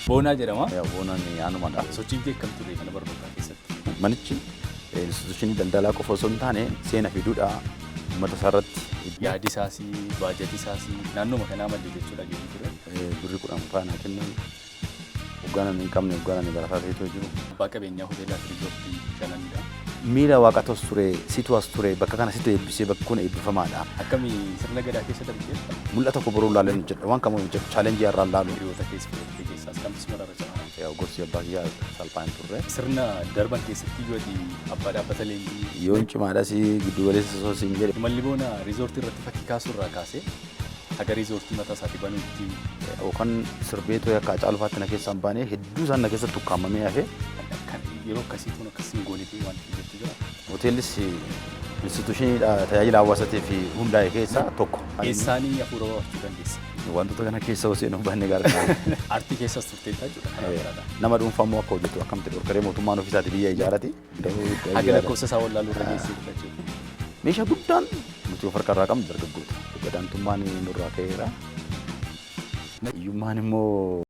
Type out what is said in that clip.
Boonaa jedhama. Boonaan aanumadha. Sochiin kee akkam ture mana barnootaa keessatti? Manichi instituushinii daldalaa qofa osoo hin taane seena fi duudhaa uummata isaa irratti Yaadi isaas, baajati isaas naannoo kanaa madde jechuudha geenye ture. Birrii 10 faana kennan hoggaan ani hin qabne, hoggaan ani barataa ta'etu jiru. Abbaa qabeenyaa hoteelaa fi riizoortii shananidha. Miila waaqatu as ture, situ as ture, bakka kana situ eebbisee, bakki kun eebbifamaadha. Akkamii sirna gadaa keessa darbiteetta? Mul'ata koo boruu ilaaleen hojjedha. Waan kamuu hojjedhu challenge har'aan laalu. Hiriyoota keessa fudhattee keessaas kamtu si marara jira? Yaa, gorsi abbaa kiyyaa salphaa hin turre. Sirna darban keessatti iyyuu ati abbaa dhaabbata leenjii Yoon cimaadhas giddu galeessa osoo siin jedhe. Imalli Boonaa riizoortii irratti fakkii kaasuu irraa kaasee haga riizoortii mataa isaatii banuutti Yookaan sirbee too'ee akka Hacaaluu fa'aatti na keessaa hin baane, hedduu isaan na keessatti ukkaamamee hafe. Kan yeroo akkasii tun akkas hin goone ta'e wanti jettu jira. Hoteellis instituushinii tajaajila hawaasaatiif hundaa'e keessaa tokko. Eessaanii hafuura baafachuu dandeessa? Wantoota kana keessa osoo hin baanne gaariidha. Aartii keessas turteettaa jechuudha karaa biraadhaan. Nama dhuunfaa immoo akka hojjetu akkamitti dhorkaree mootummaan ofiisaati biyya ijaarati. Haga lakkoofsa isaa wallaaluu irra geessee jechuudha. Meeshaa guddaan nuti of harkarraa qabnu dargaggoota. Gadaantummaan nurraa ka'eera. Hiyyummaan immoo